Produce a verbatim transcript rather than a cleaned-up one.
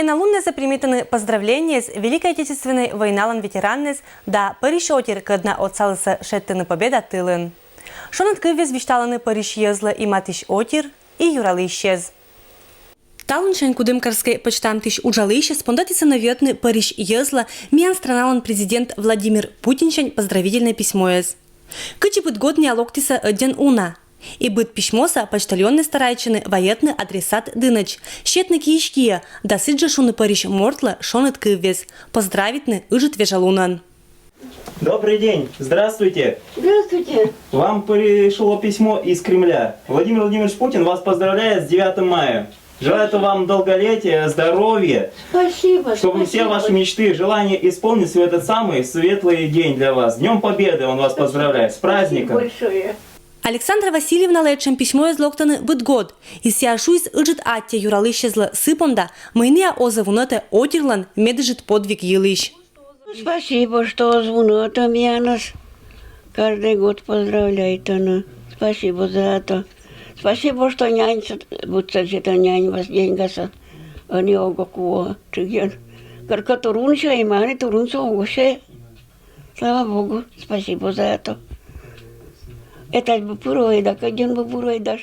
Налуннэзэ примитаны поздравлениез Великой Отечественной войналэн ветераннэс да пӧрысь отир, кӧд на отсалысэ шедьтыны победа тылын. Шоныт кыввез висьталаны пӧрысь йӧзлы и матысь отир, и юралыйсез. Талунсянь Кудымкарской почтамтысь уджалыйсез пондэтӥ сэнэ виётны пӧрысь йӧзлы миян страналэн президент Владимир Путинсянь поздравительной письмоез. Кыӵе быдгодныя локтӥзы ӧден уна. И быд письмоса почтальоннэс старайтчыны ваетны адресат дынэч, сетны киысь кие, да сыӵе шуны пӧрысь мортлы шоныт кыввез, поздравитны ыжыт вежалунэн. Добрый день. Здравствуйте. Здравствуйте. Вам пришло письмо из Кремля. Владимир Владимирович Путин вас поздравляет с девятым мая. Желает вам долголетия, здоровья, Спасибо. Чтобы все ваши мечты и желания исполнились в этот самый светлый день для вас. С Днем Победы он вас поздравляет. С праздником. Большое. Александра Васильевналэсь письмоез локтыны быдгод. И сыӵе шуиз ыжыт аттьӧ юралыйсезлы сы понда, мыйныя озэ вунэтэ отирлэн медыжыт подвиг йылысь. Спасибо, что звонят миянэс. Каждый год поздравляет она. Спасибо за это. Спасибо, что нянь, вот это нянь вас деньгаса. Они ого куо чиген. Карка турунча и мани турунча угосе. Слава Богу, спасибо за это. Это бы пуровой да, каден бы пуровой да,